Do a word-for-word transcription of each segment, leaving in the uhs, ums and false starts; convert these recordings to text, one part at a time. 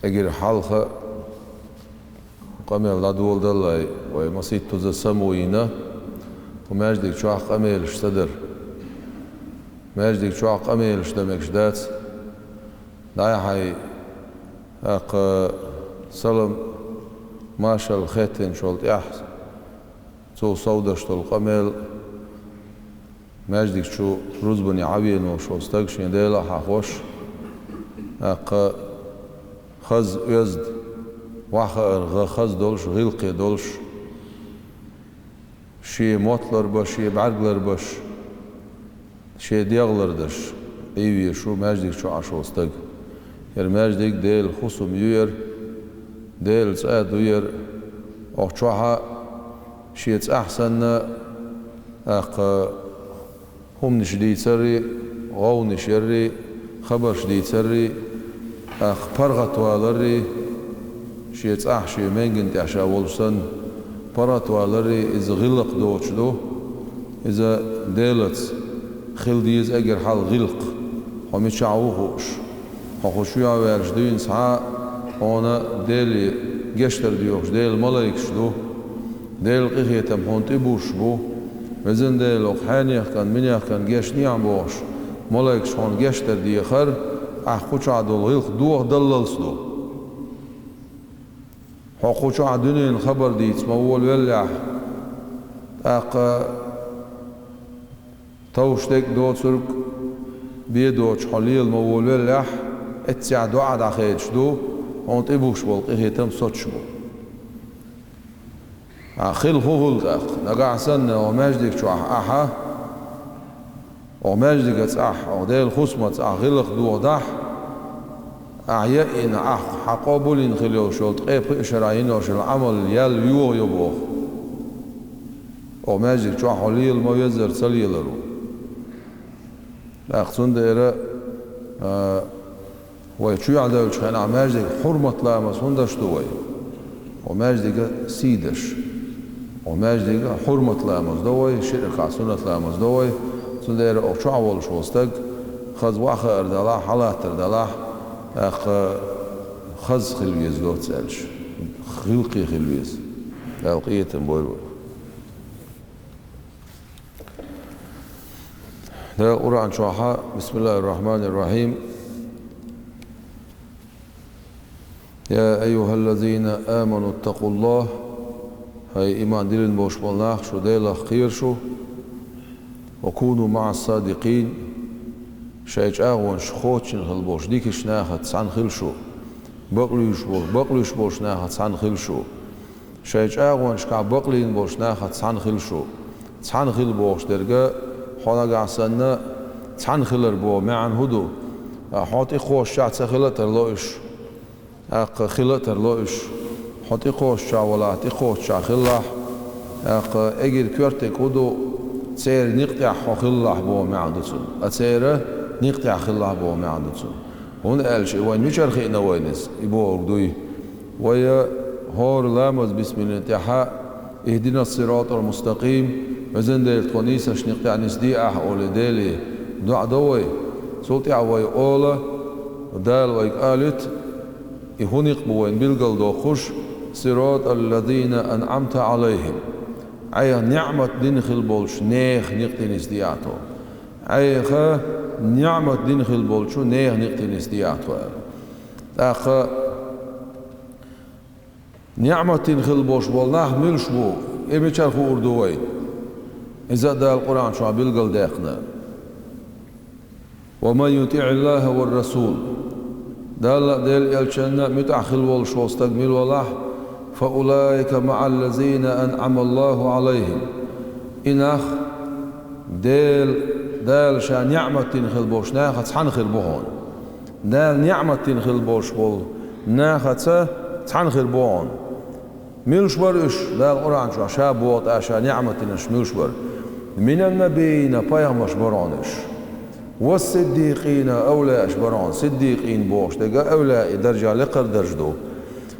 Эггара хьалха къамел дӀадоладаллалц вай, масийттаза самавийна, хӀу маьждиг чохь къамелаш ца дар. Маьждиг чохь къамелаш дан мегаш дац. ДӀай-хьай, тӀаккха салам, маршалла хеттинчул тӀаьхьа цул совдеш долу къамел, маьждиг чу рузбане Ӏан веана волуш волу стаг шен Дела а хьахош, тӀаккха хаза оьзда, охьахаар гӀа хаза долуш, гӀиллакхе долуш, шен мотт ларбеш, шен бӀаьрг ларбеш, шен дегӀ лардеш Ӏан везаш ву маьждиг чу Ӏаш волу стаг. ХӀара маьждиг Делан хӀусам ю хӀара, Делан цӀа ду хӀара, оха чохь а шен цӀахь санна, тӀаккха хӀуманаш дийцаррий, гӀовгӀанаш яррий, хабарш дийцаррий, тӀаккха паргӀатваларрий, шен цӀахь, шен менган тӀехь ша волуш санна, паргӀатваларрий, иза гӀиллакх доцуш ду, иза Делаца хила деза эггара хьалха гӀиллакх, хьо мичахь ву хууш. Хьо хӀу чу яьлча дуьйна схьа а хьуна Деле гечдар доьхуш Делан малайкаш ду. Делан къинхетам хьуна тӀебуссуш бу. Везан Дела, оха хьенехкан, минехкан гечдехьа бохуш, малайкаш хьуна гечдар дехар, ахь кху чохь долу гӀиллакх дохадаллалц ду. Хьо кху чохь дуьненан хабар дийца ма волавеллехь, тӀаккха товш дерг а, доцург а бен доцуш хьо лела ма волавеллехь, эццехь доӀа дӀахедаш ду, хьуна тӀебуссуш болу къинхетам соцуш бу. Ахь хила хӀун хуьлу тӀаккха? Нагахь санна, оха маьждиг чохь ахьа, оха маьждига цӀахь, оха Делан хӀусама цӀахь гӀиллакх дохадахь, ахьа яйина, ахь хьан къобалйина хила йолуш йолу ткъе пхи шарахь йина йолуш йолу Ӏамал ял йогӀу йо боху. Оха маьждиг чохь хьо лела ма веззара ца лелар ву. ТӀаккха цундела, а, вай чу яьлча хенахь маьждиг хьурмат ламаз хӀунда даш ду вай? Оха маьждига сий даш. Оха маьждига хьурмат ламаз до вай, ши ракаӀат суннат ламаз до вай. Цундела оха чохь волуш волу стаг хаза охьахаар далахь, хьалаттар далахь, тӀаккха хаза хила веза доцца аьлча, гӀиллакхе хила веза. Дала къинхетам бойла вайх. Дала Къуръан чохь: «Бисмиллахир-рахманир-рахим. Я айюхаллазина аману ттакъуллах». ХӀай иман диллина болуш болу нах, шу Делах кхера шу. «Ва куну маӀас-садикъин». Шайн чӀагӀонаш кхочушйина хила болуш дикачу нахаца цхьаьна хила шу. Бакълуьйш болу, бакълуьйш болуш нахаца цхьаьна хила шу. Шайн чӀагӀонашкахь бакълийна болуш нахаца цхьаьна хила шу. Цхьаьна хила бохуш дерг, хьо нагахь санна цхьаьна хилар боху маьӀна хӀун ду? Хьо тӀекхоччехь ца хила а тарло уьш. ТӀаккха хила а тарло уьш. Хьо тӀекхоччехь валахь, тӀекхоччехь хилалахь. ТӀаккха эггара коьртаниг хӀун ду? Церан некъа тӀехь хьо хилалахь боху маьӀна ду цуьнан. Ткъа церан некъа тӀехь хилалахь боху маьӀна ду цуьнан. ХӀунда аьлча и вайна мичара хиъна вайна иза, и бохург дуй? Вай хӀора ламаз бисмиллин тӀаьхьа: «Ихдинас-сиратал мустакъим», везан Дела, тхо нийсачу некъа тӀехь нисде ахь олий Деле доӀа до вай. Цул тӀаьхьа вай ола, Дала вайга алийта, и хӀун некъ бу вайна билгалдоккхуш: «Сиратал лазина анъамта Ӏалайхим». Айхьа ниӀмат дина хила болчу нехан некъ тӀе нисде ахь тхо. Айхьа ниӀмат дина хила болчу нехан некъ тӀе нисде ахь тхо аьлла. ТӀаккха ниӀмат дина хила болуш болу нах муьлш бу, и мичара хуур ду вай? Иза а Дала Къуръан чохь билгалдаьккхина: «Ва ман ютиӀиллаха ва расул». Далла а, Делан элчанна а муьтӀахь хила волуш волу стаг мила валахь, «фа улаика маӀаллазина анъамаллаху Ӏалайхим». И нах Дела, Дала ша ниӀмат дина хила болуш нахаца цхьаьна хир бу хьуна. Дала ниӀмат дина хила болуш болу нахаца цхьаьна хир бу хьуна. Муьлш бара уьш? Дала Къуръан чохь ша боху тӀаккха ша ниӀмат динарш муьлш бара? «Минан-набийина», пайхамарш бара хьуна уьш. «Вас-сиддикъина», эвлаяаш бара хьуна. Сиддикъин бохуш дерг эвлаяийн даржехь лекхара дарж ду.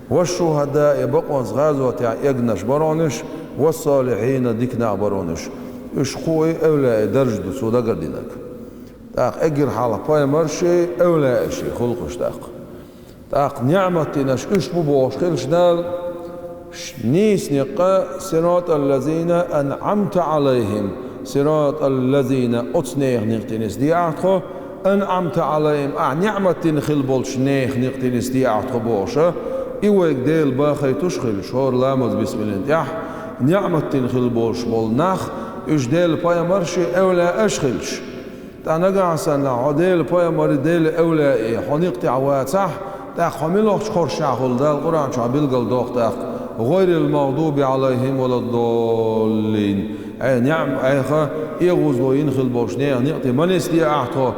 «Вас-шухӀадаи», бакъонца гӀазотехь эгнарш бара хьуна уьш. «Вас-солихьина», дика нах бара хьуна уьш. Уьш кхоъ а эвлаяийн дарж ду цо дагардинарг. ТӀаккха эггара хьалха пайхамарши эвлаяаши хуьлу-кх уьш тӀаккха. ТӀаккха ниӀмат динарш уьш бу бохуш хилча Дала, ш-, нийса некъ, «صراط الذين أنعمت عليهم», «صراط الذين», оцу нехан некъ тӀе нисде ахьа тхо, «أنعمت عليهم», ахьа ниӀмат дина хилла болчу нехан некъ тӀе нисде ахьа тхо бохуш, и вайга Дела бахийтуш хилча, хӀора ламаз бисмиллин тӀехь, ниӀмат дина хилла болуш болу нах, уьш Делан пайхамарш а, эвлаяаш а хилча. ТӀаккха нагахь санна хьо Делан пайхамари, Делан эвлаяи хьо некъ тӀехь вацахь, тӀаккха хьо муьлхачу хоршехь хуьлу, Дала Къуръан чохь билгалдоккху тӀаккха: «غير المغضوب عليهم ولا الضالين». Айхьа ниӀм-, айхьа эгӀазло йина хилла болчу нехан некъ тӀе ма нисде ахьа тхо,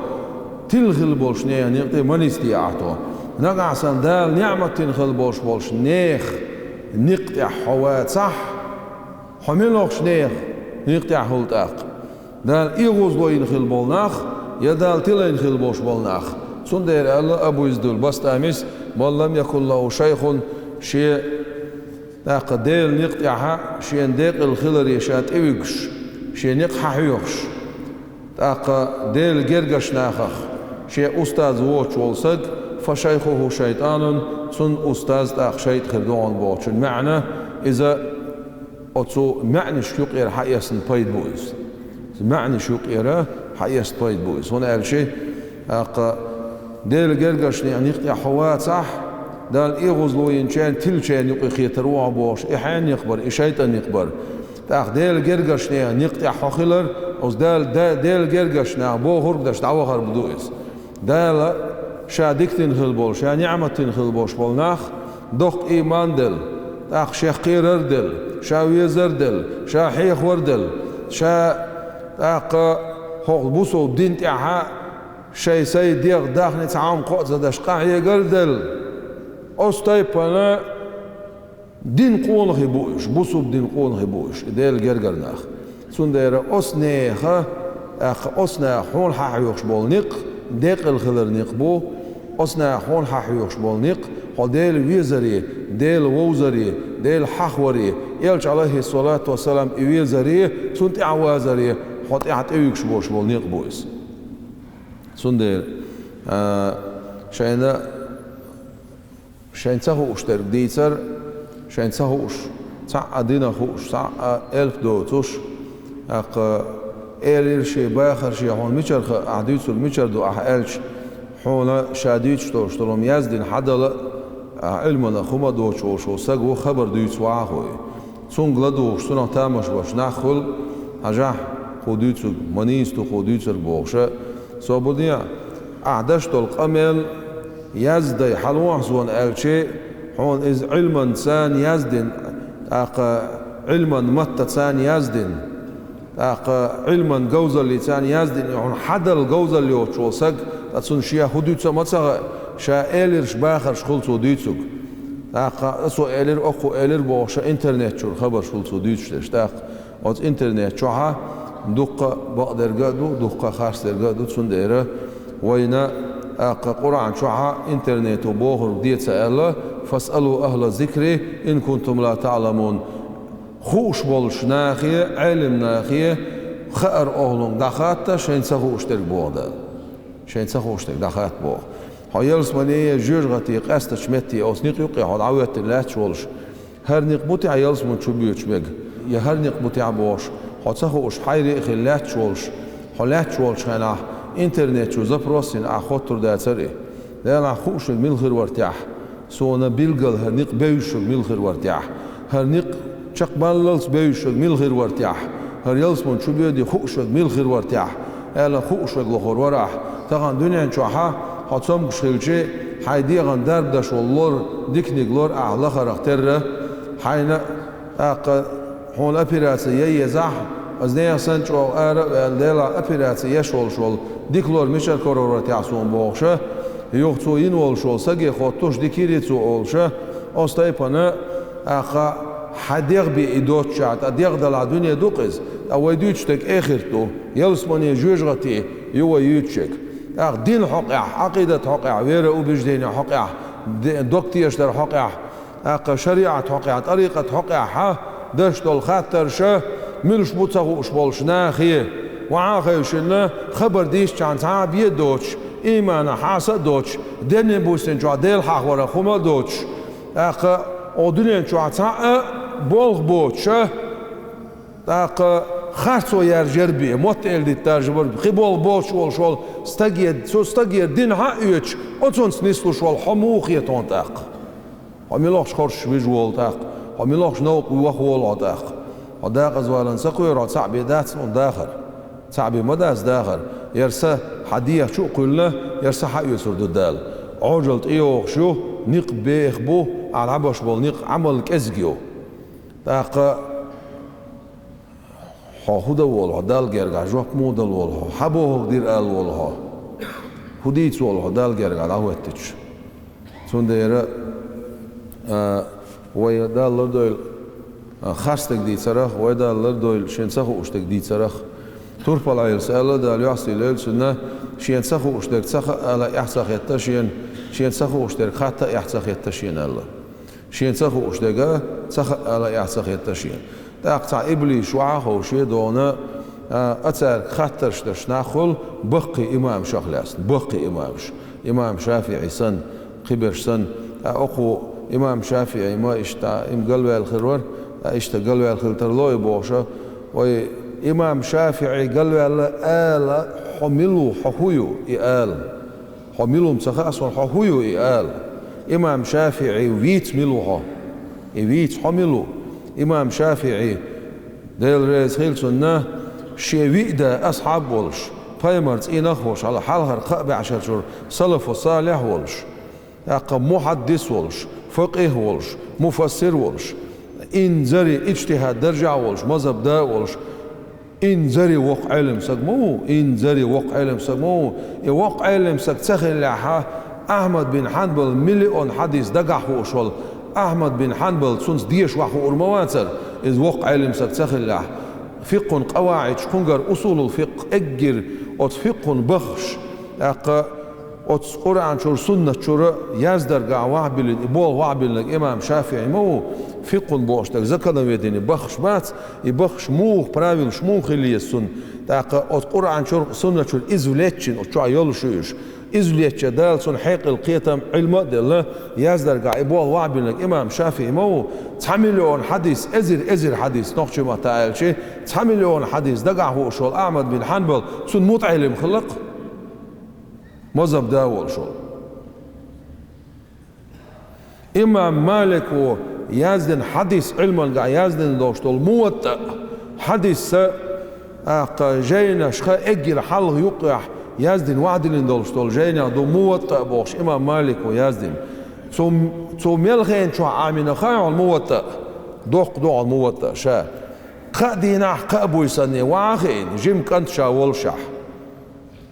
тилла хилла болчу нехан некъ тӀе ма нисде ахьа тхо. Нагахь санна Дала ниӀмат дина хилла болуш болчу нехан некъ тӀехь хьо вацахь, хьо муьлхачу нехан некъ тӀехь хуьлу тӀаккха? Дала эгӀазло йина хилла болу нах, я Дала тилла йина хилла болуш болу нах. Цундела аьлла Абу Издул Бастамис: «من لم يكن له شيخ», шен, тӀаккха Делан некъ тӀехь шена декъала хиларе ша тӀевуьгуш, шен некъ хьахьоьхуш, тӀаккха Делан гергарчу нахах шен устаз воцуш волу саг, «فشيخه شيطان», цуьнан устаз тӀаккха шайтӀа хир ду хьуна бохучун маьӀна, иза оцу маьӀнашка юкъера хьаэцна пайда бу иза. МаьӀнашка юкъера хьаэцна пайда бу иза. ХӀунда аьлча, тӀаккха Делан гергарчу нехан некъ тӀехь хьо вацахь, Дала эгӀазло йинчеран, тиллачеран юкъе кхетар ву хьо бохуш, и хьенан некъ бара, и шайтӀан некъ бара. ТӀаккха Делан гергарчу нехан некъ тӀехь хьо хилар, оцу Дала, Да-, Делан гергарчу наха бохург деш дӀавахар бу ду иза. Дала ша дика дина хилла болу, ша ниӀмат дина хилла болуш болу нах, доккха ийман делла, тӀаккха шех кхерар а делла, ша везар а делла, ша хьехор а делла, ша тӀаккха хӀокху бусалба дин тӀехь шайн сайн дегӀ дахни цхьа хӀума кхоъ ца деш къахьегар а делла. Оцу тайпана дин къонахий бу уьш, бусалба дин къонахий бу уьш, и Делан гергара нах. Цундела оцу нехан, тӀаккха оцу наха хьуна хьахьоьхуш болу некъ, декъала хилар некъ бу, оцу наха хьуна хьахьоьхуш болу некъ, хьо Дела везаре, Дела вовзаре, Дела хьахаваре, Элча, алейхиссалату вассалам, и везаре, цунна тӀаьхьавазаре, хьо тӀаьхьа тӀевуьгуш болуш болу некъ бу иза. Цундела, а, шайна Шайн ца хууш дерг дийцар, шайн ца хууш, цхьаъ а динах хууш, цхьаъ а элп доцуш, тӀаккха элира шен, бахара шен, хьуна мичара хаьа, ахьа дуьйцург мичара ду ахьа аьлча, хьуна ша дуьйцуш долуш долу хӀума яздина хьадала, ахьа Ӏилманах хӀума доцуш волуш волу саг ву, хабар дуьйцу вахахуй. Цуьнга ладугӀуш, цунах тамаш беш нах хуьлу, хьажахь, кху дуьйцург ма нийса ду, кху дуьйцург бохуша, собар де, ахьа деш долу къамел, яздай, хьалохьа суна аьлча, хьуна иза Ӏилманца яздина, тӀаккха Ӏилман маттаца яздина, тӀаккха Ӏилман говзаллица яздина, хьуна хьадала говзалла йоцуш волу саг, ткъа цунна шен хӀун дуьйцу а ма ца хаьа, ша элирш, бахарш хуьлу цо дуьйцург. ТӀаккха аса элира, оккхо элира бохуша интернет чуьра хабарш хуьлу цо дуьйцуш дерш. ТӀаккха оцу интернет чохьа дуккха бакъдерг а ду, дуккха харцдерг а ду, цундела вайна, тӀаккха Къуръан чохьа интернето бохург де ца аьлла: «فاسألوا أهل الذكر إن كنتم لا تعلمون». Хууш болчу нахе, Ӏелим нахе, хаар охлунга дӀахатта, шайн ца хууш дерг боху Дала. Шайн ца хууш дерг дӀахатта боху. Хьо ялсамане, жоьжахате къаьстачу метте оцу некъа юккъе хьо дӀахӀоьттина лаьтташ волуш, хӀара некъ бу техьа ялсамани чу боьдуш мега, я хӀара некъ бу техьа бохуш, хьо ца хууш хьайре а хилла лаьтташ волуш, хьо лаьтташ волчу хенахь интернет чу запрос йина ахьа хоттур дацара и. Делахь хууш верг мила хир вара техьа? Суна билггал хӀара некъ бевзаш верг мила хир вара техьа? ХӀара некъ чекхбаллалц бевзаш верг мила хир вара техьа? ХӀара ялсамани чу боьдий хууш верг мила хир вара техьа? Аьлла хууш верг лохур вара ахьа. Тахана дуьнен чохьа хьо цомгуш хилча, хьайн дегӀан дарба даш волу лор, диканиг лор ахьа лахарах терра, хьайна тӀаккха хьуна операци ян езахь, аса нехан санна чӀогӀа ара а ваьлла, делахь операци еш волуш волу дика лор мичара карор вара техьа суна бохуша, юха цо йина волуш волу саге хоттуш, дика йирий цо олуша, оцу тайпана, тӀаккха хьан дегӀ бен и доццушехь, ткъа дегӀ далахь дуьне ду-кх иза, ткъа вай дуьйцуш дерг эхарт ду, ялсамане, жоьжахате ю вай юьйцуш ерг. ТӀаккха дин хьокъехь, Ӏакъидат хьокъехь, вера, убеждение хьокъехь, де-, дог тешар хьокъехь, тӀаккха шариӀат хьокъехь, тӀарикъат хьокъехь деш долу хаттарша, муьлш бу ца хууш болчу нахе, вахьа а хевшина, хабар дийшчахьана цхьа а бен доцуш, Иймана хьаса а доцуш, денна буьйсанна чохь Дела хьахорах хӀума а доцуш, тӀаккха оха дуьнен чохь цхьа а болх боцуша, тӀаккха харцо яржар бен, мотт эладита даржа бара, кхин болх боцуш волуш волу стаге, цу стаге дина хьан а оьцуш, оцунца нислуш волу хьо муха хета хьуна тӀаккха? Хьо милохчу хоршуш вижа волу тӀаккха? Хьо милохчу новкъа ваха волу хьо тӀаккха? Хьо декъаза валарна ца кхоьру хьо, цхьаъ бен дац хьуна дахар? Цхьаъ бен ма дац дахар. Яра са хьан дехьа чу а кхуьллина, яра са хьан оьцур ду Дала? Ӏожалла тӀейогӀуш ю, некъ беха бу, ахьа дӀабеш болу некъ Ӏамал кӀезиг ю. ТӀаккха хьо хӀун дан волу хьо, Далла гергахь жоп муха дала волу хьо? Хьан бохург дира ала волу хьо? ХӀун дийца волу хьо Далла гергахь дӀахӀоьттича? Цундела, а, вай Далла лардойла, а, харцдерг дийцарах, вай Далла лардойла шен ца хууш дерг дийцарах. Турпал Ӏелас аьлла, Дала йоьсса лойла цунна, шен ца хууш дерг ца хаа ала эхь ца хетта шена, шен ца хууш дерг хатта эхь ца хетта шена аьлла. Шен ца хууш дерг ца хаа ала эхь ца хетта шена. ТӀаккха цхьа иблис ваха а ховше дона, а, цаьрга хаттарш деш нах хуьлу баккхий имамашах лаьцна, баккхий имамаш. Имам ШафиӀи санна, кхиберш санна, а, окху имам ШафиӀи ма иштта, им галваьлла хир вара, а, иштта галваьлла хила тарло и бохуша, вай имам ШафиӀи галваьлла ала, хьо мила ву, хьо хӀун ю и ала? Хьо мила ву ца хаьа суна, хьо хӀун ю и ала? Имам ШафиӀи вийца мила ву хьо? И вийца хьо мила ву? Имам ШафиӀи, Дела реза хила цунна, шен виъ да асхьаб а волуш, пайхамар цӀийнах а волуш, хьала хьалхара кхаа бӀешарчуьра салафу салихь а волуш, тӀаккха мухьаддис а волуш, факъихӀ а волуш, муфассир а волуш, инзаре иджтихӀад даржехь а волуш, мазхӀаб да а волуш, инзаре воккха Ӏелам стаг ма ву, инзаре воккха Ӏелам стаг ма ву. И воккха Ӏелам стаг ца хиллехьа, Ахьмад бин Хьанбал миллион хьадис дагахь хууш волу Ахьмад бин Хьанбал цунца деша ваха хуур ма вацара, иза воккха Ӏелам стаг ца хиллехь. Фикъхун къаваӀидаш, кхунгара усулул фикъх, эггира оцу фикъхун баххаш, тӀаккха оцу Къуръан чуьра, суннат чуьра яздаргахь вахьа биллина, и болх вахьа биллинарг имам ШафиӀи ма ву, фикъхун бохуш дерг законоведение баххаш бац, и баххаш муха, правилаш муха хила еза цунна. ТӀаккха оцу Къуръан чуьра, суннат чуьра извлечь йина, оцу чохь йолуш ю уьш. Извлечь а, Дала цунна хьекъал, кхетам, Ӏилма а делла, яздаргахь и болх вахьа биллинарг имам ШафиӀи ма ву, цхьа миллион хьадис, эзар, эзар хьадис, нохчийн маттахь аьлча, цхьа миллион хьадис дагахь хууш волу Ахьмад бин Хьанбал, цунна мутаӀеллим хилла-кх. Мазхаб да а волуш волу. Имам Малико яздина хьадис Ӏилманга яздина долуш долу Муваттаъ, хьадисса, тӀаккха жайнашха эггира хьалха юккъехь яздина, вахьа диллина долуш долу жайнех ду Муваттаъ бохуш, имам Малико яздина. Цу, цу мел хенан чохь Ӏамийна хаьий хьуна Муваттаъ? Доккха ду хьуна Муваттаъ ша. Кхаа дийнахь, кхаа буьйсанна ваха а хиъна, жима кӀант ша волушехь.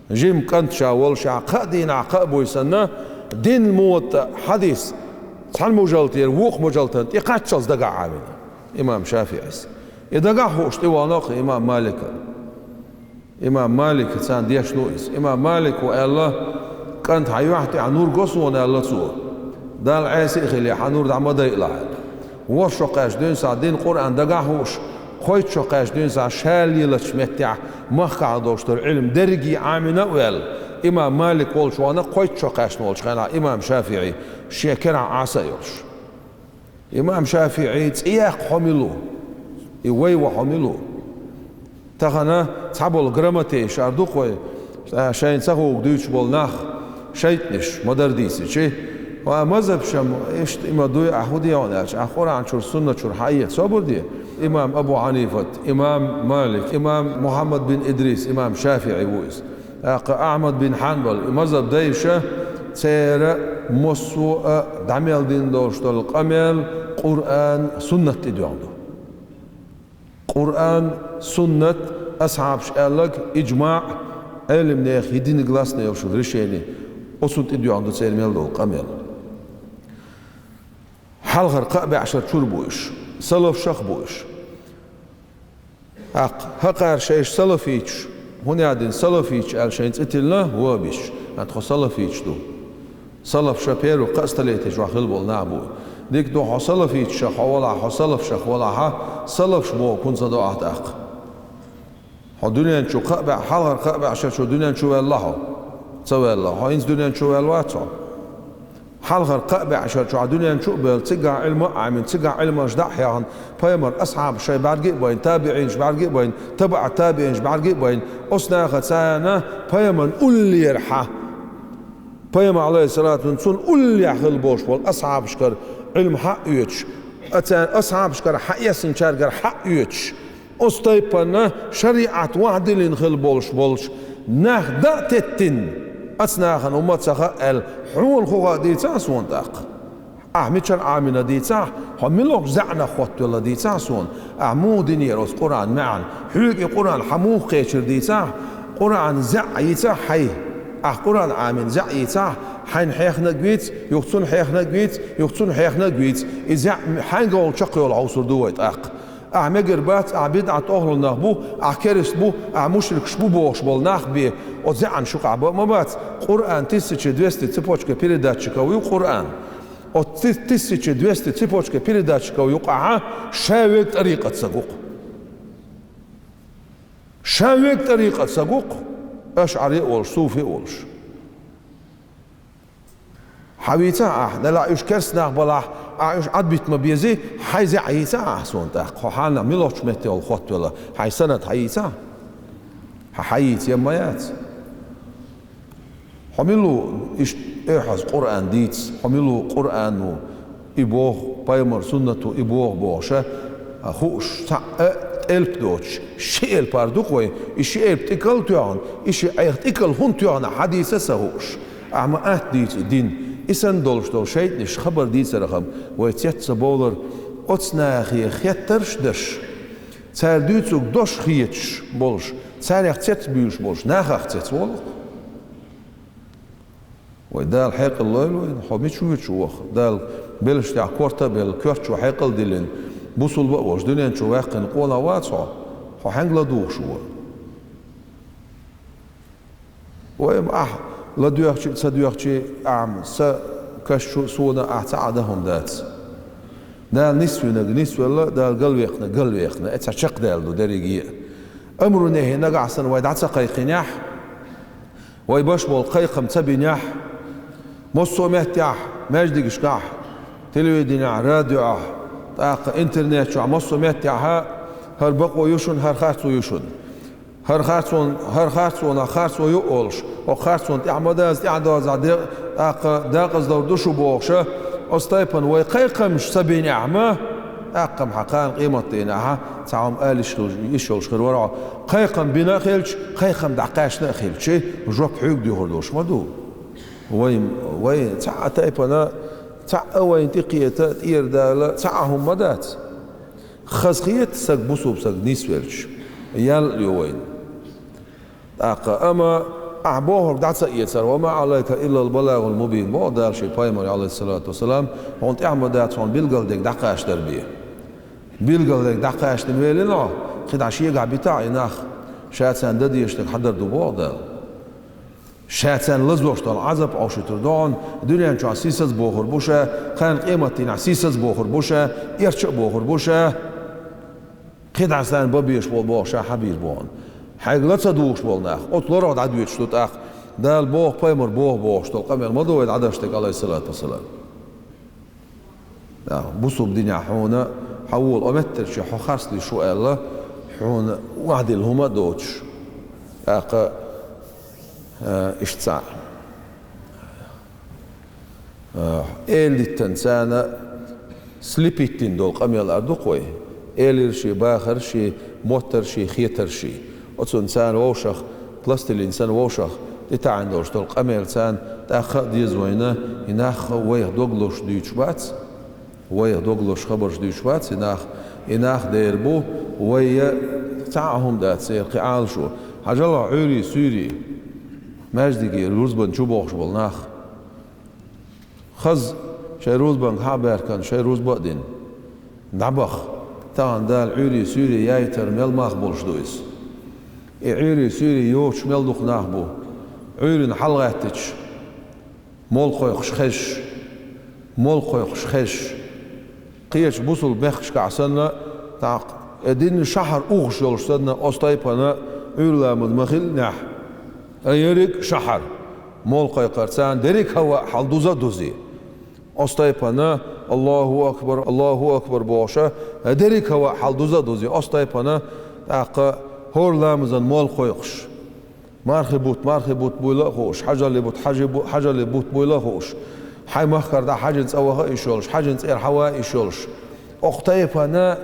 Жима кӀант ша волушехь, кхаа дийнахь, кхаа буьйсанна, дина Муваттаъ хьадис цхьана мужалтера вукху мужалтана тӀе кхаччалц дагахь Ӏамийна имам ШафиӀис. И дагахь хууш тӀе вахана-кх имам Малика. Имам Малика царна дешна ву иза. Имам Малико аьлла: «КӀант, хьан юьхь тӀехь нур го суна», — аьлла цо. «Далла Ӏеса а хилий, хьан нур дӀа ма дайалахь», — аьлла. ВорхӀ шо кхаьчча дуьйна схьа дина Къуръан дагахь а хууш, кхойтта шо кхаьчча дуьйна схьа ша лелачу меттехь махкахь долуш долу Ӏилма дерриге а Ӏамийна а ваьлла, имам Малик волчу вахана кхойтта шо кхаьчна волчу хенахь имам ШафиӀи шен керахь Ӏаса а йолуш. Имам ШафиӀи цӀе яккха хьо мила ву? И вай ван хьо мила ву? Тахана цхьаболу грамотейш ара ду-кх вай, а, шайна ца хуург дуьйцуш болу нах, шайтӀанаш, ма-дарра дийцича. Ва мазхаб шам, иштта и ма дуй, ахь хӀун де хьуна аьлча, ахь Къуръан чуьра, сунна чуьра хьаэца собар де. Имам Абу Хьанифат, имам Малик, имам Мухьаммад бин Идрис, имам ШафиӀи ву иза. ТӀаккха Ахьмад бин Хьанбал, и мазхаб дайша, церан массо а дӀа мел дина долуш долу къамел Къуръан, суннат тӀе доьгӀна ду. Къуръан, суннат, асхьабаш аьлларг, иджмаӀ, Ӏелимнехан единогласно йолуш решени, оцунна тӀе доьгӀна ду церан мел долу къамел. Хьалхара кхаа бӀешарчуьра бу уьш, салафшах а бу уьш. ТӀаккха хӀокхара шайша салафиташ, хӀунда аьлла, салафиташ аьлла шайна цӀе тиллина вахӀабиташ, тхо салафиташ ду. Салаф ша первый кхаа столетий чохь хилла болу нах бу. Дика ду, хьо салафиташах хьо валахь, хьо салафшах валахьа, салафш боху хӀунда ца до ахь тӀаккха? Хьо дуьнен чу кхаа бӀе-, хьалхара кхаа бӀешарчу дуьнен чу ваьлла хьо. ца ваьлла, хьо хӀинца дуьнен чу ваьлла вац хьо. Хьалхара кхаа бӀаь шера чохь дуьнен чу а бевлла, цигахь Ӏилма а Ӏамийна, цигахь Ӏилманаш дӀа а хьехна, пайхамар асхьабаш шайн бӀаьрга а байна, табиӀинаш бӀаьрга а байна, табаӀ табиӀинаш бӀаьрга а байна, оцу наха царна пайхамарна уллера хьан, пайхамар, Ӏалайхиссалату вассалам, цунна уллехь хилла болуш болу асхьабашкара Ӏилма хьан а оьцуш, а царна асхьабашкара хьан эцначаьргара хьан а оьцуш, оцу тайпана шариӀат вахьдиллина хилла болуш болчу нах дӀа а теттина, оцу нахана хӀумма а ца хаьа аьлла, хьуна хӀун хаьа дийцахьа суна тӀаккха? Ахьа мичара Ӏамийна дийцахьа, хьо муьлхачу заьӀнах хоттавелла дийцахьа суна, ахьа муха динера оцу Къуръан маьӀна, хьоьга и Къуръан хьан муха кхечира дийцахьа, Къуръан заьӀ йийцахьа хьайн, ахьа Къуръан Ӏамийна заьӀ йийцахьа, хьайна хьехнарг вийца, юха цунна хьехнарг вийца, юха цунна хьехнарг вийца, и заьӀ хьайна гӀолла чекхйолу хьовсур ду вай тӀаккха. Ахьа мегар бац, ахьа бидӀат охьлун нах бу, ахьа керста бу, ахьа мушрикаш бу бохуш болу нах бен, оцу заьӀан шукъахь бан ма бац, Къуръан тысяча двести цепочка передатчиков ю Къуръан. Оцу ти-, тысяча двести цепочка передатчиков юкъахьа ша верг тӀарикъат саг ву-кх. Ша верг тӀарикъат саг ву-кх, ашъари а волуш, суфи а волуш. Хьан вийцахьа ахьа, нала уьш керста нах балахь, ахьа уьш Ӏадбита ма безий, хьайн заьӀ йийцахьа ахьа суна тӀаккха, хьо хьанна муьлхачу метте йолу хоттавелла, хьайн санад хьан йийцахьа? Хьан хьан йийца, я ма яц? Хьо мила ву иштта эхьаза Къуръан дийца, хьо мила ву Къуръано и боху, пайхамар суннато и боху бохуша, а, хууш, цхьаъ а тӀелп доцуш, ши элпар ду-кх вай, и ши элп тӀекал а тоьхна, и ши Ӏеха тӀекал хӀунда тоьхна хьадийца а ца хууш. Ахьа ма атта дийца и дин. И санна долуш долу шайтӀанаш хабар дийцархьама вай цец ца бовлар, оцу нахе хеттарш а даш, цара дуьйцург дош хеташ болуш, царех цец буьйлуш болуш, нахах цец волу-кх. Вай Дала хьекъал лойла вайна, хьо мича воьдуш ву-кх? Дала белшаш тӀехь корта а белла, коьрта чу хьекъал а диллина, бусулба а волуш, дуьнен чу ваьккхина къонах вац хьо? Хьо хьаьнга ладугӀуш ву? Вай-м ахь ладоьгӀчи а, ца доьгӀчи а, ахь-м сан каш чу а, суна а ахь цхьа а дан хӀума дац. Дала нисвинарг нисвелла, Дала галваьккхинарг галваьккхина, и цхьа чекхдаьлла ду дерриге а. Амру-нахьи нагахь санна вай дӀа ца кхайкхинехь, вай беш болу кхайкхам ца бинехь, массо а меттехь, маьждигашкахь, телевиденехь, радиохь, тӀаккха интернет чохь, массо а меттехь хӀара бакъо ю шуна, хӀара харцо ю шуна. ХӀара харцон-, хӀара харцонах харцо ю а олуш, хӀокху харцонна тӀаьхьа ма даза, тӀаьхьа дозахь де-, тӀаккха декъаза довр ду шу бохуша, оцу тайпана вай кхайкхамаш ца бинехь ма, тӀаккха-м хьан кхана къематдийнахьа цхьа хӀума ала йиш хилча, йиш йолуш хир вара хьо. Кхайкхам бина а хилча, кхайкхам дӀакхаьчна а хилча, жоп хьоьга дуьхур долуш ма ду. Вай, вай цхьа а тайпана, цхьа а вайна тӀекхета, тӀера дала, цхьа а хӀума ма дац. Хазахета саг бусулба саг нисвелча, ял а ю вайна. ТӀаккха, амма ахь бохург дӀа ца эцар, «ва ма Ӏалайка иллал балагӀул мубин», боху Дала шен пайхамаре, Ӏалайхиссалату вассалам, хьуна тӀаьхьа ма дац хьуна билгалдерг дӀакхачадар бен. Билгалдерг дӀакхачдина велина хьо, кхидӀа шегахь битахь и нах, ша царна дан дезаш дерг хьан дар ду, боху Дала. Ша царна лазош долу Ӏазап Ӏовшуьйтур ду хьуна, дуьнен чохь сийсаз а бохур бу ша, кхана къематдийнахь сийсаз а бохур бу ша, эрча а бохур бу ша. КхидӀа царна бан безаш болу боху ша хьан бийр бу хьуна. Хьайга ла ца дугӀуш болу нах, оцу лорах дӀадоьдуш ду тӀаккха, Дала боху, пайхамар боху бохуш долу къамел ма ду вай дӀадаш дерг, Ӏалайхиссалату вассалам. Да, бусулба динехь хьуна, хьан волу, о меттарче хьо харцлуьйш ву аьлла, хьуна вахдилла хӀума а доцуш. ТӀаккха, э, иштта цхьаъ. Э, эладиттан царна слепить дина долу къамел ар ду-кх вай. Элирши, бахарши, моттарши, хетарши. Оцунна царна вовшах, пластилин санна вовшах, тӀетаьӀна долуш долу къамел царна тӀаккха а деза вайна, и нах а вайх дог лозуш дуьйцуш бац, вайх дог лозуш хабарш дуьйцуш бац, и нах, и нах дера бу, вай я цхьа а хӀума дац церан кхин Ӏалашо. Хьажал хьо Ӏуьйрий, суьйрий, маьждиге, рузбан чу бохуш болу нах. Хаза шайн рузбанга хьа а баьхкина, шайн рузба а дина. ДӀабаха, тахана Дала Ӏуьйрий, суьйрий яйтар мел мах болуш ду иза. И Ӏуьйрий, суьйрий йоцуш мел дукха нах бу. Ӏуьйранна хьалагӀаьттича, молла кхойкхуш хезаш, молла кхойкхуш хезаш. Кхечу бусулба мехкашкахь санна, тӀаккха, э, динан шахьар ухуш йолуш санна, оцу тайпана Ӏуьйра ламаз ма хиллинехь, э, ерриг а шахьар. Молла кхайкхар царна дерриг а хӀаваъ хьалдуза а дузе. Оцу тайпана «Аллаху акбар, Аллаху акбар» бохуша, дерриг а хӀаваъ хьалдуза а дузе. Оцу тайпана тӀаккха хӀора ламазан молла кхойкхуш. Мархи бутт, мархи бутт буйла а хууш, хьажалли бутт, хьажи бу-, хьажалли бутт буйла а хууш. Хьайн махкара дӀа хьажин цӀа ваха а йиш йолуш, хьажин цӀера хьаван а йиш йолуш. Окху тайпана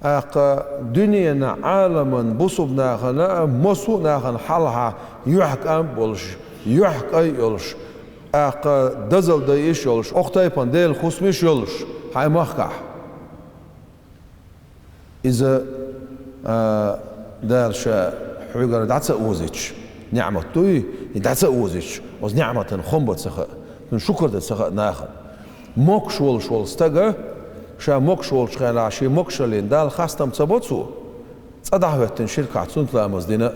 ТӀаккха дуьненан, Ӏаламан, бусулба нахана а, массо а нахана хьалха юьхькӀам а болуш, юьхькӀай а йолуш, тӀаккха дозалла дайъиш а йолуш, окху тайпана Делан хӀусамаш а йолуш, хьайн махкахь. Иза, а, Дала Ша хьоьгара дӀа ца озийча, ниӀмат дуй, и дӀа ца озийча, оцу ниӀматан хам бан ца хаьа, цунна шукар дан ца хаьа нахана. Могуш волуш волу стага, ша могуш волчу хенахь шен могушаллина Далла хастам ца бо цо, цӀа дӀахӀоьттина ширкахь цунна ламаз дина а.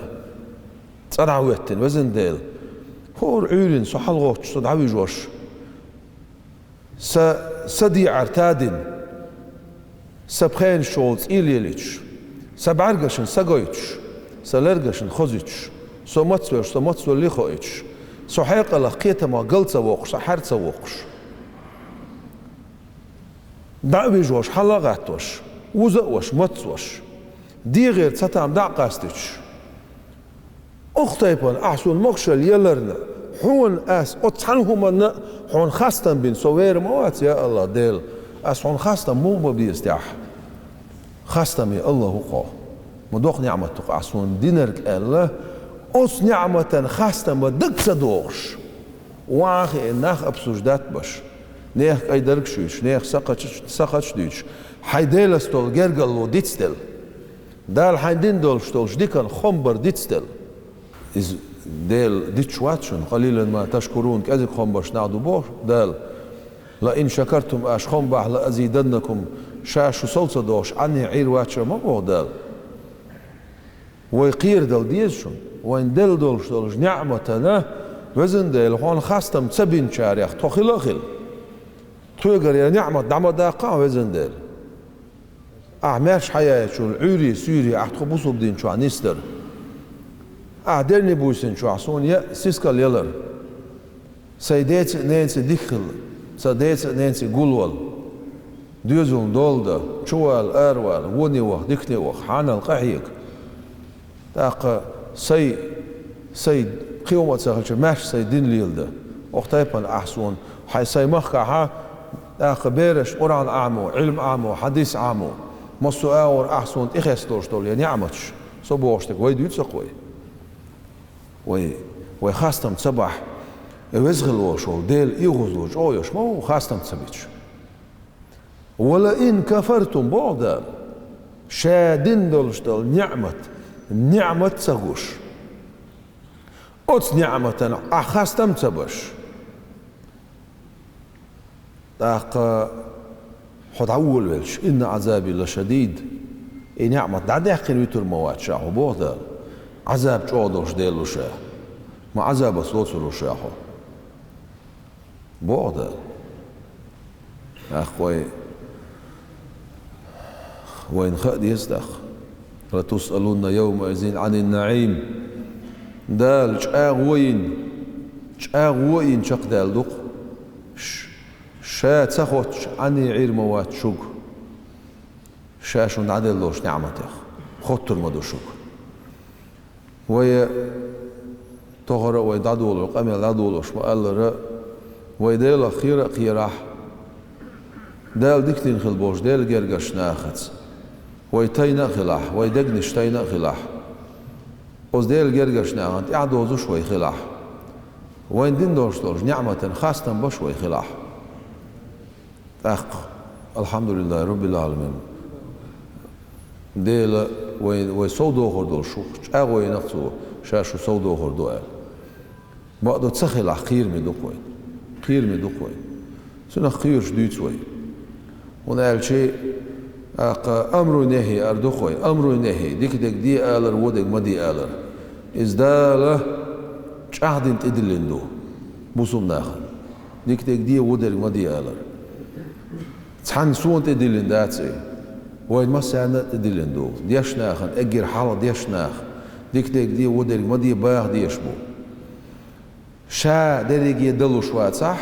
ЦӀа дӀахӀоьттина, везан Дела. ХӀора Ӏуьйрина со хьалагӀоттуш, со дӀавижош. Са, са деӀар тадина. Сан пхенаш чухула цӀий лелийташ, сан бӀаьргашна са гойтуш, сан лергашна хозуьйтуш, со мацвеллачу, со мацвеллий хоуьйтуш, со хьекъалах, кхетамах гал ца воккхуш, сан хьар ца воккхуш. ДӀа а вижош, хьала а гӀаттош, вуза а вош, мацвош, дегӀера цхьа там дӀа а къастуьйтуш. Окху тайпана ахь суна могушалла еларна, хьуна ас оцу цхьана хӀуманна а хьуна хастам бина со вер ма вац, я АллахӀ Дела, ас хьуна хастам муха бан беза техьа? Хастаме АллахӀ ву хьо. Ма доккха ниӀмат ду-кх ахь суна динарг аьлла, оцу ниӀматан хастам бан дага ца догӀуш, охьа а хиъна, нах обсуждать беш, нехан кӀайдерг шуьйцуш, нехан сакхаташ, сакхаташ дуьйцуш, хьайн Делаца долу гергарло дицделла. Дала хьайна дина долуш долчу дикан хам бар дицделла. Иза Дела дитт вац шуна, къалилан ма ташкурун, кӀезиг хам беш нах ду боху Дала. «Ла ин шакартум», аша хам бахь, «ла азиданнакум», ша шу сов ца дохуш, Ӏанне Ӏийр вац ша ма боху Дала. Вай кхерадала деза шуна, вайна делла долуш долчу ниӀматана, везан Дела, хьуна хастам ца бинчарех тхо хила а хила. Тхоьгара я ниӀмат дӀа ма даккха, везан Дела. Ахь маьрша хьаяьллачул Ӏуьйре, суьйре ахь тхо бусулба дин чохь нисдара. Ахь дерриг буьйсанна чохь суна яа сискал ялар. Сайн деца а, ненаца а дика хила, сан деца а, ненаца а гулвала, доьзална дола дан, чувала, аравала, воне ваха, дикане ваха, хьанал къахьега. ТӀаккха сайн, сайн кхин хӀума а ца хилча, маьрша сайн дин леладан. Окху тайпана ахь суна, хьайн сайн махкахьа, тӀаккха бераш Къуръан Ӏамо, Ӏилма Ӏамо, хьадис Ӏамо, массо а агӀор ахь суна тӀехеста долуш долу я ниӀматаш, со бохуш дерг вай дуьйцу-кх вай. Вай, вай хастам ца бахь, веза хила волуш волу Дела оьгӀазло чӀогӀа йолуш ма ву хастам ца бича. «Ва ла ин кафартум», боху Дала, ша дина долуш долу ниӀмат, ниӀмат ца гуш, оцу ниӀматана ахь хастам ца баш, тӀаккха хьо дӀаволавелча, «инна Ӏазаби ла шадид», и ниӀмат дӀадаьккхина вуьтур ма вац ша хьо, боху Дала. Ӏазаб чӀогӀа долуш Дела ву ша, ма Ӏазабаца лоцур ву ша хьо. Боху Дала. ТӀаккха вай, вайна хаа деза тӀаккха. «Ла тусъалунна йовмаизин Ӏанин наӀим». Дала чӀагӀо йина, чӀагӀо йина чекхдаьлла ду-кх. Ш-, ша ца хоттуш Ӏанне Ӏийр ма вац шуьга. Ша шуна дӀаделла долуш ниӀматех хоттур ма ду шуьга. Вай тохара а вай дӀадолур, къамел дӀадолуш ма-аллара, вай Делах кхера а кхерахь, Дала дика дина хила болчу Делан гергарчу нахаца вай тайна а хилахь, вай дегнаш тайна а хилахь, оцу Делан гергарчу нахана тӀаьхьадозуш вай хилахь, вайна дина долуш долчу ниӀматана хастам баш вай хилахь. ТӀаккха, алхьамдулиллахӀи роббил Ӏаламин, Дела вай, вай сов дохур долуш ву, чӀагӀо йина-кх Цо, ша шу сов дохур ду аьлла. Бакъду ца хилахь, кхераме ду-кх вай. Кхераме ду-кх вай. Цунах кхоьруш дуьйцу вай. ХӀунда аьлча, тӀаккха амру-нехьи ар ду-кх вай. Амру-нехьи, дика дерг де алар, вон дерг ма де алар. Иза Дала чӀагӀдина тӀедиллина ду бусулба нахана. Дика дерг де, вон дерг ма де алар. Цхьанна суна тӀедиллина дац и. Вайна массарна а тӀедиллина ду. Дешначу нахана, эггара хьалха дешначу наха, дика дерг де, вон дерг ма де баха дезаш бу. Ша дерриге далуш вацахь,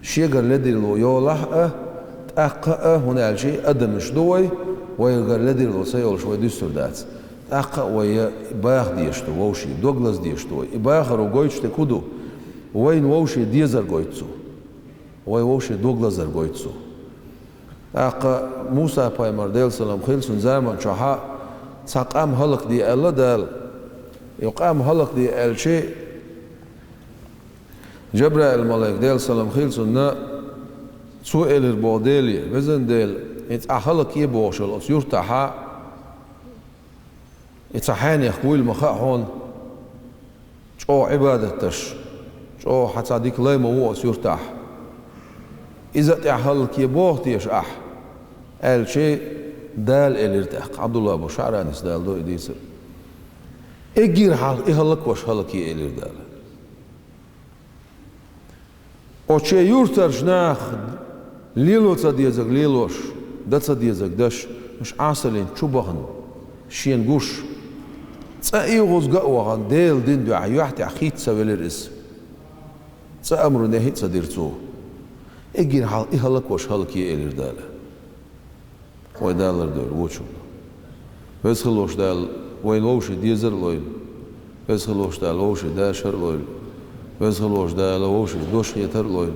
шегара ледарло йолахь а, тӀаккха а, хӀунда аьлча адамаш ду вай, вайгара ледарло ца йолуш вай дуьсур дац. ТӀаккха а вай баха дезаш ду вовшийн, дог лаза дезаш ду вай. И бахаро гойтуш дерг хӀун ду? Вайна вовшийн дезар гойту цо. Вай вовшийн дог лазар гойту цо. ТӀаккха Муса-пайхамар, Делан салам хилла цунна, заман чохь цхьа къам хӀаллакде аьлла Дала. И къам хӀаллакде аьлча, Джабраил-малайк, Делан салам хилла цунна, цо элира боху Деле: «Везан Дела, и цхьа хӀаллакъе бохуш йолу оцу юьртахь, и цхьа хьенех вуйла ма хаьа хьуна, чӀогӀа Ӏибадат деш, чӀогӀа хьан цхьа дика лай ма ву оцу юьртахь. Иза а тӀехь хӀаллакъе боху теша ахь?» — аьлча, Дала элира тӀаккха, Ӏабдулла бу ШаӀранис, Дала дойу дийцар: «Эггара хьалха и хӀаллаквеш хӀаллакъе», — элира Дала. Оцу шен юьртарчу наха лело ца дезарг лелош, дан ца дезарг деш, уьш Ӏасаллин чу бахана, шена гуш, цкъа а йогӀузга а вахана, Делан дин дуьхьа юьхь тӀехь хӀитта ца велира иза. Цкъа амру-нахӀи а ца дира цо. Эггара хьалха и хӀаллаквеш хӀаллакъе, элира Дала. Вай далар дойла вочунна. Веза хилла волчу Дала вайна вовшийн дезар а лойла. Веза хилла волчу Дала вовшийн дашар а лойла. Веза хилла волчу Дала вовшийн дош хетар а лойла.